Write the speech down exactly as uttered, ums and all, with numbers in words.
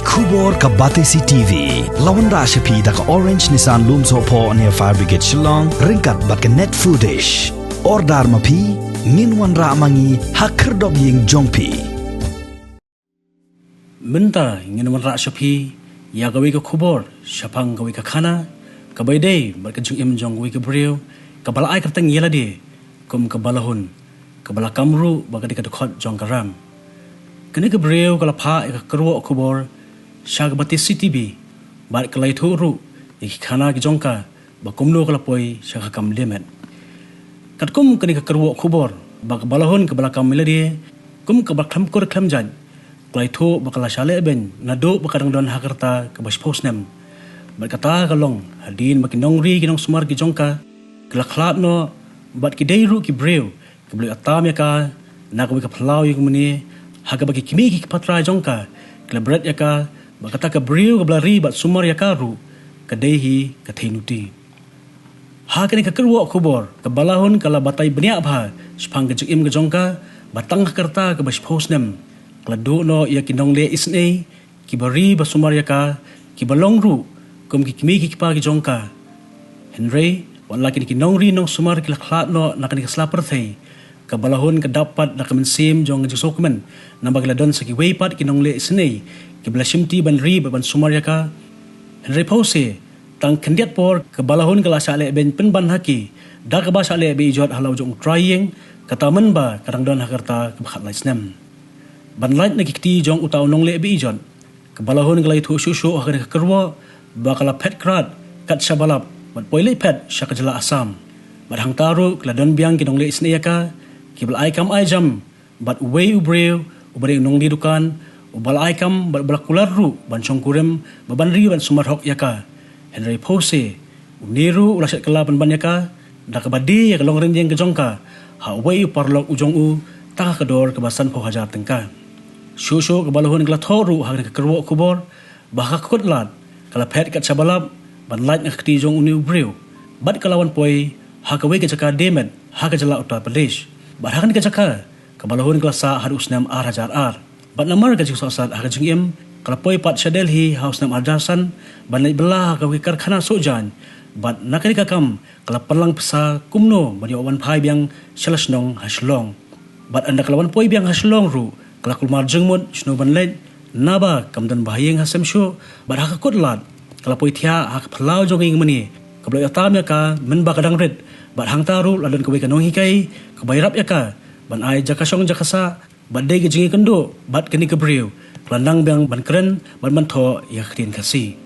Khubor ka Batesi T V la wanrah sha phi da ka Orange Nissan Lumsohphoh near Fire Brigade Shillong, ryngkat bad ka Net Foodish. Order ma phi, ngin wanrah ma ngi ha khyrdop ïing jong phi. Mynta ngin wanrah sha phi ïa kawei ka khubor shaphang kawei ka khana kaba ïadei bad ka jingim jong kawei ka briew kaba la ai kyrteng ïa lade kum ka Balahun, kaba la kam ruh bad ka dei ka dkhot jong ka ram. Kane ka briew ka la phah ïa ka kyrwoh khubor sha ka Batesi T V bad ka la ïathuh ruh ïa ki khana ki jong ka ba kumno ka la poi sha ka kam ïaid met. Katkum kane ka kyrwoh khubor, ba ka Balahun kaba la kam ïa lade kum kaba khlem kur khlem jait, ka la ïathuh ba ka la shah leh beiñ naduh ba ka dang don ha ka rta kaba shiphew snem. Bad kata ka long hadien ba ki nongri ki nongsumar ki jong ka ki la khlad noh, bad ki dei ruh ki briew kiba la ïoh tam ïa ka na kawei ka phyllaw ïingmane, ha kaba ki kmie ki kpa trai jong ka ki la bret ïa ka ba kata ka briew kaba la ri bad sumar ïa ka ruh ka dei hi ka Theinuti. Ha kane ka kyrwoh khubor, ka Balahun ka la batai bniah bha shaphang ka jingim ka jong ka, ba tang ha ka rta kaba shiphew snem ka la duh noh ïa ki nongleh isynei kiba ri ba sumar ïa ka, kiba long ruh kum ki kmie ki kpa ki jong ka. Hynrei wat la kine ki nongri nongsumar ki la khlad noh na kane ka sla pyrthei, ka Balahun ka dap pat da ka mynsiem jong ka jingsngewkmen, namar ki la don sa kiwei pat ki nongleh isynei kiba la shimti ban ri bad ban sumar ïa ka. Hynrei phewse, tang khyndiat por ka Balahun ka la shah leh beiñ pynban ha ki, da kaba shah leh beiñ ijot ha la u jong u trai ïing, kata mynba ka dang don ha ka rta kaba khatlai snem. Ban lait na ki kti jong uta u nongleh beiñ ijot, ka Balahun ka la ïathuh shuh shuh ha kane ka kyrwoh ba ka la phet krad kat shaba lap bad poi leit phet sha ka jylla Assam. Bad hangta ruh ki la don biang ki nongleh isynei ïa ka, kiba la ai kam ai jam bad uwei u briew uba dei u nongdie dukan, uba la ai kam bad uba la kular ruh ban shongkurim bad ban ri ban sumar hok ïa ka. Hynrei phewse, une ruh u la shet kylla pynban ïa ka da kaba die ïa ka longrynïeng ka jong ka ha uwei u paralok u jong u, tang ha ka dor kaba sanphew hajar tyngka. Shuh shuh ka Balahun ka la thoh ruh ha kane ka kyrwoh khubor ba ha ka kut lad ka la phet kat shaba lap ban lait na ka kti jong une u briew, bad ka la wan poi ha kawei ka jaka die met ha ka jylla Uttar Pradesh. Bad ha kane ka jaka ka Balahun ka la sah haduh u snem ar hajar ar. Bad namar ka jingsohsat ha ka jingim, ka la poi pat sha Delhi ha u snem ar hajar san ban leit bylla ha kawei ka karkhana soh jaiñ. Bad na kane ka kam ka la pynlang pisa kumno ban ïoh wan phai biang sha la shnong ha Shillong. Bad ynda ka la wan poi biang ha Shillong ruh ka la kulmar jingmut shano ban leit, naba kam don ba ha ïing ha sem shuh, bad ha ka kut lad ka la poi thiah ha ka phyllaw jong ka ïingmane kaba la ïoh tam ïa ka mynba ka dang rit. Bad hangta ruh la don kawei ka nonghikai kaba ïarap ïa ka ban ai jaka shong jaka sah, bad dei ka jingïakynduh bad kane ka briew ka la nang biang ban kren bad ban thoh ïa ka ktien Khasi.